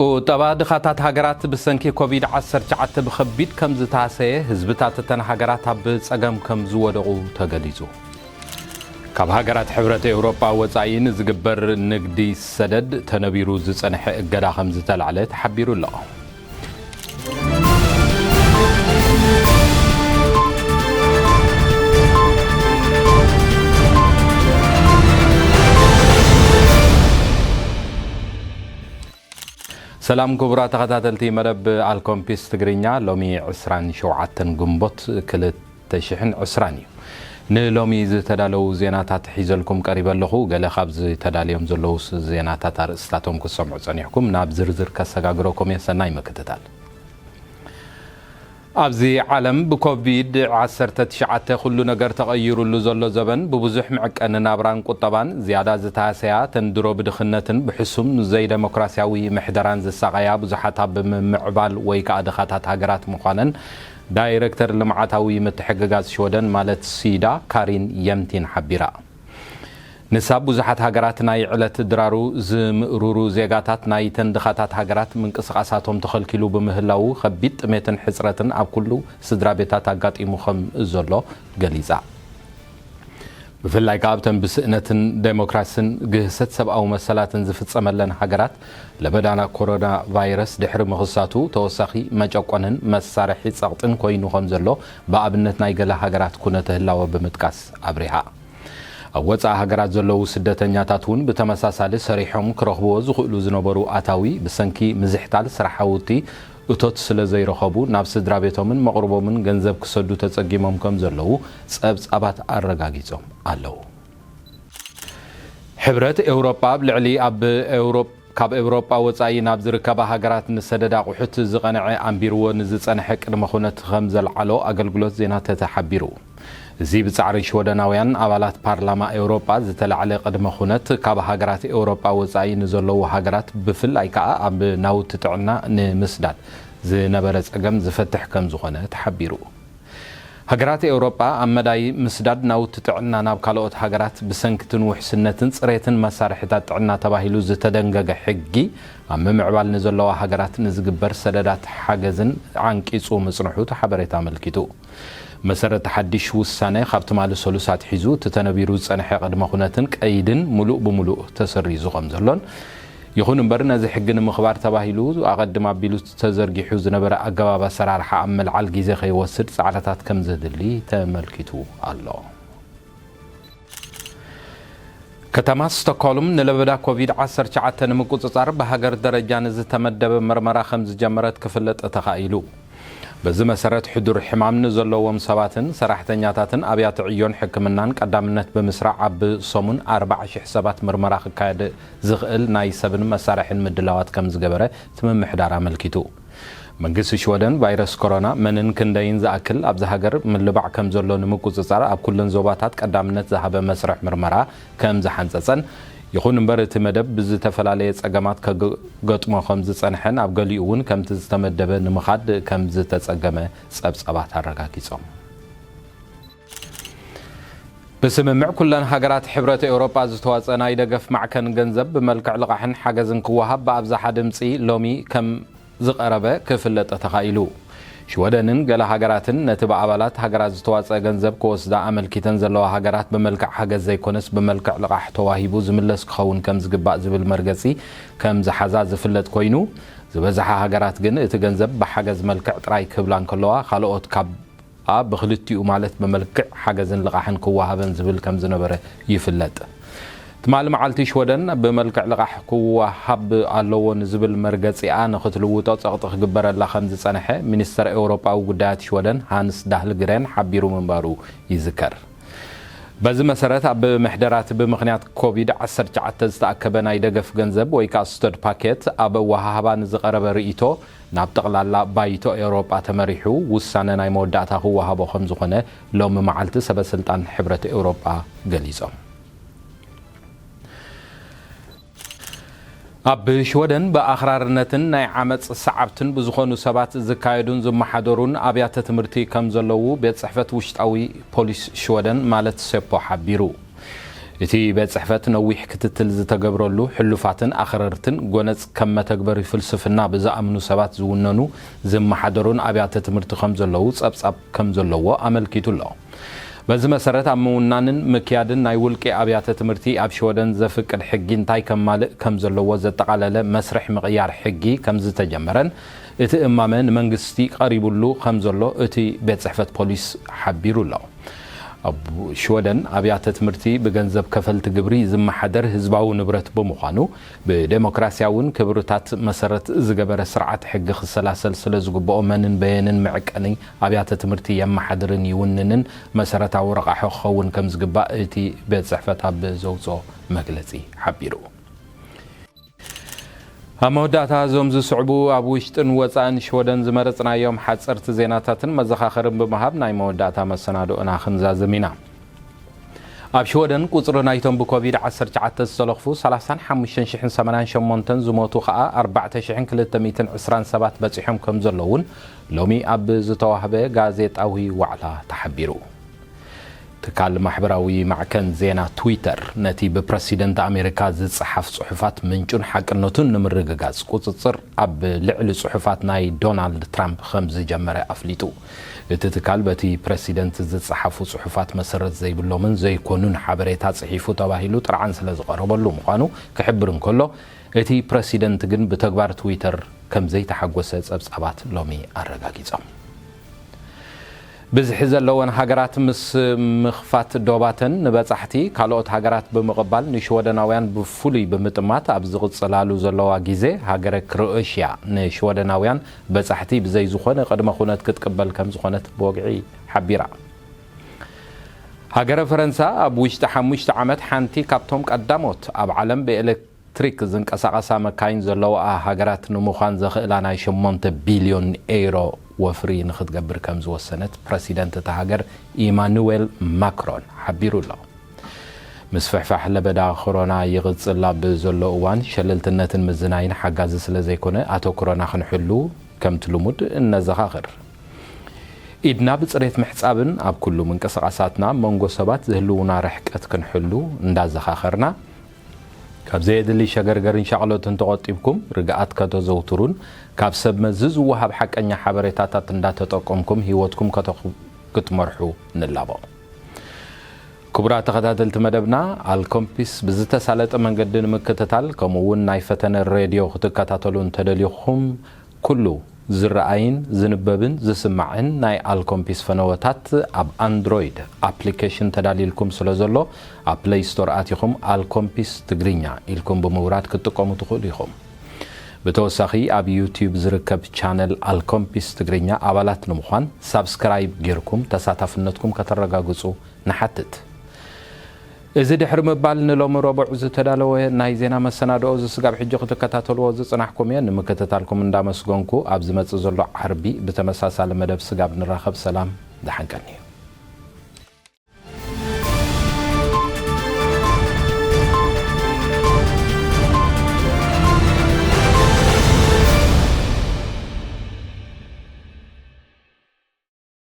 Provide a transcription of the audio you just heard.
ቁጠባ ድኻታት ሃገራት ብሰንኪ ኮቪድ ዓሰርተ ትሽዓተ ብኸቢድ ከም ዝተሃሰየ፣ ህዝብታት እተን ሃገራት ኣብ ጸገም ከም ዝወደቑ ተገሊጹ። ካብ ሃገራት ሕብረት ኤውሮጳ ወጻኢ ንዝግበር ንግዲ ሰደድ ተነቢሩ ዝጸንሐ እገዳ ከም ዝተላዕለ ተሓቢሩ ኣሎ። ሰላም ክቡራት ተኸታተልቲ መደብ ኣልኮምፒስ ትግርኛ፣ ሎሚ ዕስራን ሸውዓተን ግንቦት ክልተ ሽሕን ዕስራን እዩ። ንሎሚ ዝተዳለዉ ዜናታት ሒዘልኩም ቀሪበ ኣለኹ። ገለ ካብ ዝተዳልዮም ዘለዉ ስ-፣ ዜናታት ኣርእስታቶም ክትሰምዑ ጸኒሕኩም፣ ናብ ዝርዝር ከሰጋግረኩም እየ። ሰናይ ምክትታል። ኣብዚ ዓለም ብኮቪድ ዓሰርተ ትሽዓተ ኩሉ ነገር ተቐይሩሉ ዘሎ ዘበን፣ ብብዙሕ መዐቀኒ ናብራን ቁጠባን ዝያዳ ዝተሃሰያ፣ ተን ድሮ ብድኽነትን ብሕሱም ዘይደሞክራስያዊ ምሕደራን ዝሳቐያ ብዙሓት ኣብ ምምዕባል ወይ ከኣ ድኻታት ሃገራት ምዃነን ዳይረክተር ልምዓታዊ ምትሕግጋዝ ሽወደን ማለት ሲዳ ካሪን የምቲን ሓቢራ። ንሳ ብዙሓት ሃገራት ናይ ዕለት ድራሩ ዝምእሩሩ ዜጋታት ናይተን ድኻታት ሃገራት ምንቅስቓሳቶም ተኸልኪሉ ብምህላዉ ከቢድ ጥሜትን ሕጽረትን ኣብ ኩሉ ስድራ ቤታት ኣጋጢሙ ከም ዘሎ ገሊጻ። ብፍላይ ከኣ ኣብተን ብስእነትን ዴሞክራስን ግህሰት ሰብኣዊ መሰላትን ዝፍጸመለን ሃገራት ለበዳና ኮሮና ቫይረስ ድሕሪ ምኽሳቱ ተወሳኺ መጨቆንን መሳርሒ ጸቕጥን ኮይኑ ከም ዘሎ ብኣብነት ናይ ገለ ሃገራት ኩነተ ህላወ ብምጥቃስ ኣብሪሃ። ኣብ ወጻኢ ሃገራት ዘለዉ ስደተኛታት እውን ብተመሳሳሊ ሰሪሖም ክረኽብዎ ዝኽእሉ ዝነበሩ ኣታዊ ብሰንኪ ምዝሕታል ስራሕ ሃውቲ እቶት ስለ ዘይረኸቡ ናብ ስድራ ቤቶምን መቕርቦምን ገንዘብ ክሰዱ ተጸጊሞም ከም ዘለዉ ጸብጻባት ኣረጋጊጾም ኣለዉ። ሕብረት ኤውሮጳ ኣብ ልዕሊ ኣብ ኤውሮፕ-፣ ካብ ኤውሮጳ ወጻኢ ናብ ዝርከባ ሃገራት ንሰደድ ኣቑሑት ዝቐንዐ ኣንቢርዎ ንዝጸንሐ ቅድመ ኩነት ከም ዘልዓሎ ኣገልግሎት ዜና ተተ ሓቢሩ። እዚ ብጻዕሪ ሽወደናውያን ኣባላት ፓርላማ ኤውሮጳ ዝተላዕለ ቅድመ ኩነት፣ ካብ ሃገራት ኤውሮጳ ወጻኢ ንዘለዉ ሃገራት፣ ብፍላይ ከኣ ኣብ ናውቲ ጥዕና ንምስዳድ ዝነበረ ጸገም ዝፈትሕ ከም ዝኾነ ተሓቢሩ። ሃገራት ኤውሮጳ ኣብ መዳይ ምስዳድ ናውቲ ጥዕና ናብ ካልኦት ሃገራት ብሰንክትን ውሕስነትን ጽሬትን መሳርሒታት ጥዕና ተባሂሉ ዝተደንገገ ሕጊ፣ ኣብ ምምዕባል ንዘለዋ ሃገራት ንዝግበር ሰደዳት ሓገዝን ዓንቂጹ ምጽንሑ እቲ ሓበሬታ ኣመልኪቱ። መሰረት ሓድሽ ውሳነ ካብ ትማሊ ሰሉስ ኣትሒዙ እቲ ተነቢሩ ዝጸንሐ ቅድመ ኩነትን ቀይድን ምሉእ ብምሉእ ተሰሪዙ ከም ዘሎን፣ ይኹን እምበር ነዚ ሕጊ ንምኽባር ተባሂሉ ኣቐድም ኣቢሉ ተዘርጊሑ ዝነበረ ኣገባብ ኣሰራርሓ ኣብ ምልዓል ግዜ ከይወስድ ጻዕርታት ከም ዘድሊ ተመልኪቱ ኣሎ። ከተማ ስቶክሆልም ንለበዳ ኮቪድ ዓሰርተ ትሽዓተ ንምቁጽጻር ብሃገር ደረጃ ንዝተመደበ መርመራ ከም ዝጀመረት ክፍለጥ ተኻኢሉ። በዚ መሰረት፣ ሕዱር ሕማም ንዘለዎም ሰባትን ሰራሕተኛታትን ኣብያተ ዕዮን ሕክምናን ቀዳምነት ብምስራዕ፣ ኣብ ሰሙን ኣርባዓ ሽሕ ሰባት ምርመራ ክካየድ ዝኽእል ናይ ሰብን መሳርሕን ምድላዋት ከም ዝገበረ እቲ ምምሕዳር ኣመልኪቱ። መንግስቲ ሽወደን፣ ቫይረስ ኮሮና መንን ክንደይን ዝኣክል ኣብዛ ሃገር ምልባዕ ከም ዘሎ ንምቁጽጻር፣ ኣብ ኩለን ዞባታት ቀዳምነት ዝሃበ መስርሕ ምርመራ ከም ዝሓንጸጸን፣ ይኹን እምበር እቲ መደብ ብዝተፈላለየ ጸገማት ከገጥሞ ከም ዝጸንሐን ኣብ ገሊኡ እውን ከምቲ ዝተመደበ ንምኻድ ከም ዝተጸገመ ጸብጻባት ኣረጋጊጾም። ብስምምዕ ኩለን ሃገራት ሕብረት ኤውሮጳ ዝተዋጸ ናይ ደገፍ ማዕከን ገንዘብ ብመልክዕ ልቓሕን ሓገዝን ክወሃብ ብኣብዝሓ ድምጺ ሎሚ ከም ዝቐረበ ክፍለጥ ተኻኢሉ። ሽወደንን ገለ ሃገራትን ነቲ ብኣባላት ሃገራት ዝተዋጸ ገንዘብ ክወስዳ ኣመልኪተን ዘለዋ ሃገራት ብመልክዕ ሓገዝ ዘይኮነስ ብመልክዕ ልቓሕ ተዋሂቡ ዝምለስ ክኸውን ከም ዝግባእ ዝብል መርገጺ ከም ዝሓዛ ዝፍለጥ ኮይኑ፣ ዝበዝሓ ሃገራት ግን እቲ ገንዘብ ብሓገዝ መልክዕ ጥራይ ክብላ እንከለዋ፣ ካልኦት ካብ ብኽልቲኡ ማለት ብመልክዕ ሓገዝን ልቓሕን ክወሃበን ዝብል ከም ዝነበረ ይፍለጥ። ትማሊ መዓልቲ ሽወደን ብመልክዕ ልቓሕ ክወሃብ ኣለዎ ንዝብል መርገጺኣ ንኽትልውጦ ጸቕጢ ክግበረላ ከም ዝጸንሐ ሚኒስተር ኤውሮጳዊ ጉዳያት ሽወደን ሃንስ ዳህልግሬን ሓቢሩ ምንባሩ ይዝከር። በዚ መሰረት ኣብ ምሕደራት ብምኽንያት ኮቪድ ዓሰርተ ትሽዓተ ዝተኣከበ ናይ ደገፍ ገንዘብ ወይ ከኣ ስቶድ ፓኬት ኣብ ኣወሃህባ ንዝቐረበ ርእይቶ ናብ ጠቕላላ ባይቶ ኤውሮጳ ተመሪሑ ውሳነ ናይ መወዳእታ ክወሃቦ ከም ዝኾነ ሎሚ መዓልቲ ሰበ ስልጣን ሕብረት ኤውሮጳ ገሊጾም። ኣብ ሽወደን ብኣኽራርነትን ናይ ዓመጽ ሰዓብትን ብዝኾኑ ሰባት ዝካየዱን ዝመሓደሩን ኣብያተ ትምህርቲ ከም ዘለዉ ቤት ጽሕፈት ውሽጣዊ ፖሊስ ሽወደን ማለት ሴፖ ሓቢሩ። እቲ ቤት ጽሕፈት ነዊሕ ክትትል ዝተገብረሉ፣ ሕሉፋትን ኣኽረርትን ጎነጽ ከም መተግበሪ ፍልስፍና ብዝኣምኑ ሰባት ዝውነኑ ዝመሓደሩን ኣብያተ ትምህርቲ ከም ዘለዉ ጸብጻብ ከም ዘለዎ ኣመልኪቱ ኣሎ። በዚ መሰረት፣ ኣብ ምውናንን ምክያድን ናይ ውልቂ ኣብያተ ትምህርቲ ኣብ ሽወደን ዘፍቅድ ሕጊ እንታይ ከማልእ ከም ዘለዎ ዘጠቓለለ መስርሕ ምቕያር ሕጊ ከም ዝተጀመረን እቲ እማመ ንመንግስቲ ቀሪቡሉ ከም ዘሎ እቲ ቤት ጽሕፈት ፖሊስ ሓቢሩ ኣሎ። ኣብ ሽወደን ኣብያተ ትምህርቲ ብገንዘብ ከፈልቲ ግብሪ ዝመሓደር ህዝባዊ ንብረት ብምዃኑ፣ ብዴሞክራሲያውን ክብርታት መሰረት ዝገበረ ስርዓት ሕጊ ክሰላሰል ስለ ዝግብኦ፣ መንን በየንን መዕቀኒ ኣብያተ ትምህርቲ የመሓድርን ይውንንን መሰረታዊ ረቓሖ ክኸውን ከም ዝግባእ እቲ ቤት ጽሕፈት ኣብ ዘውጽኦ መግለጺ ሓቢሩ። ኣብ መወዳእታ፣ እዞም ዝስዕቡ ኣብ ውሽጥን ወጻእን ሽወደን ዝመረጽናዮም ሓጸርቲ ዜናታትን መዘኻኸርን ብምሃብ ናይ መወዳእታ መሰናድኦና ክንዛዝም ኢና። ኣብ ሽወደን ቁጽሪ ናይቶም ብኮቪድ ዓሰርተ ትሽዓተ ዝተለኽፉ ሰላሳን ሓሙሽተን ሽሕን ሰማንያን ሸሞንተን፣ ዝሞቱ ከኣ ኣርባዕተ ሽሕን ክልተ ሚእትን ዕስራን ሰባት በጺሖም ከም ዘለዉን ሎሚ ኣብ ዝተዋህበ ጋዜጣዊ ዋዕላ ተሓቢሩ። ትካል ማሕበራዊ ማዕከን ዜና ትዊተር ነቲ ብፕረሲደንት ኣሜሪካ ዝጸሓፍ ጽሑፋት ምንጩን ሓቅነቱን ንምርግጋጽ ቁጽጽር ኣብ ልዕሊ ጽሑፋት ናይ ዶናልድ ትራምፕ ከም ዝጀመረ ኣፍሊጡ። እቲ ትካል በቲ ፕረሲደንት ዝጸሓፉ ጽሑፋት መሰረት ዘይብሎምን ዘይኮኑን ሓበሬታ ጽሒፉ ተባሂሉ ጥርዓን ስለ ዝቐረበሉ ምዃኑ ክሕብር እንከሎ፣ እቲ ፕረሲደንት ግን ብተግባር ትዊተር ከም ዘይተሓጎሰ ጸብጻባት ሎሚ ኣረጋጊጾም። ብዝሒ ዘለወን ሃገራት ምስ ምኽፋት ዶባተን ንበጻሕቲ ካልኦት ሃገራት ብምቕባል ንሽወደናውያን ብፍሉይ ብምጥማት ኣብ ዝቕጽላሉ ዘለዋ ግዜ፣ ሃገረ ክሮኤሽያ ንሽወደናውያን በጻሕቲ ብዘይ ዝኾነ ቅድመ ኩነት ክትቅበል ከም ዝኾነት ብወግዒ ሓቢራ። ሃገረ ፈረንሳ ኣብ ውሽጢ ሓሙሽተ ዓመት ሓንቲ ካብቶም ቀዳሞት ኣብ ዓለም ብኤሌክትሪክ ዝንቀሳቐሳ መካይን ዘለዋኣ ሃገራት ንምዃን ዘኽእላ ናይ ሸሞንተ ቢልዮን ኤይሮ ወፍሪ ንኽትገብር ከም ዝወሰነት ፕረሲደንት እታ ሃገር ኢማኑዌል ማክሮን ሓቢሩ ኣሎ። ምስፍሕፋሕ ለበዳ ኮሮና ይቕጽል ኣብ ዘሎ እዋን፣ ሸለልትነትን ምዝናይን ሓጋዚ ስለ ዘይኮነ፣ ኣተኩሮና ክንሕሉ ከምቲ ልሙድ እነዘኻኽር። ኢድና ብጽሬት ምሕጻብን ኣብ ኩሉ ምንቅስቓሳትና መንጎ ሰባት ዝህልውና ርሕቀት ክንሕሉ እንዳዘኻኸርና፣ ካብ ዘየድሊ ሸገርገርን ሻቕሎትን ተቖጢብኩም ርግኣት ከተዘውትሩን ካብ ሰብ መዚ ዝወሃብ ሓቀኛ ሓበሬታታት እንዳተጠቀምኩም ህይወትኩም ከተኹ-፣ ክትመርሑ ንላቦ። ክቡራት ተኸታተልቲ መደብና፣ ኣልኮምፒስ ብዝተሳለጠ መንገዲ ንምክትታል፣ ከምኡ እውን ናይ ፈተነ ሬድዮ ክትከታተሉ እንተደሊኹም፣ ኩሉ ዝረኣይን ዝንበብን ዝስማዕን ናይ ኣልኮምፒስ ፈነወታት ኣብ ኣንድሮይድ ኣፕሊኬሽን ተዳሊልኩም ስለ ዘሎ፣ ኣብ ፕለይ ስቶር ኣቲኹም ኣልኮምፒስ ትግርኛ ኢልኩም ብምውራድ ክትጥቀሙ ትኽእሉ ኢኹም። ብተወሳኺ፣ ኣብ ዩትዩብ ዝርከብ ቻነል ኣልኮምፒስ ትግርኛ ኣባላት ንምዃን ሳብስክራይብ ጌርኩም ተሳታፍነትኩም ከተረጋግጹ ንሓትት። እዚ ድሕሪ ምባል፣ ንሎሚ ረቡዕ ዝተዳለወ ናይ ዜና መሰናድኦ፣ እዚ ስጋብ ሕጂ ክትከታተልዎ ዝጽናሕኩም እየ። ንምክትታልኩም እንዳመስገንኩ፣ ኣብ ዝመጽእ ዘሎ ዓርቢ ብተመሳሳሊ መደብ ስጋብ ንራኸብ፣ ሰላም፣ ደሓን ቀንዩ።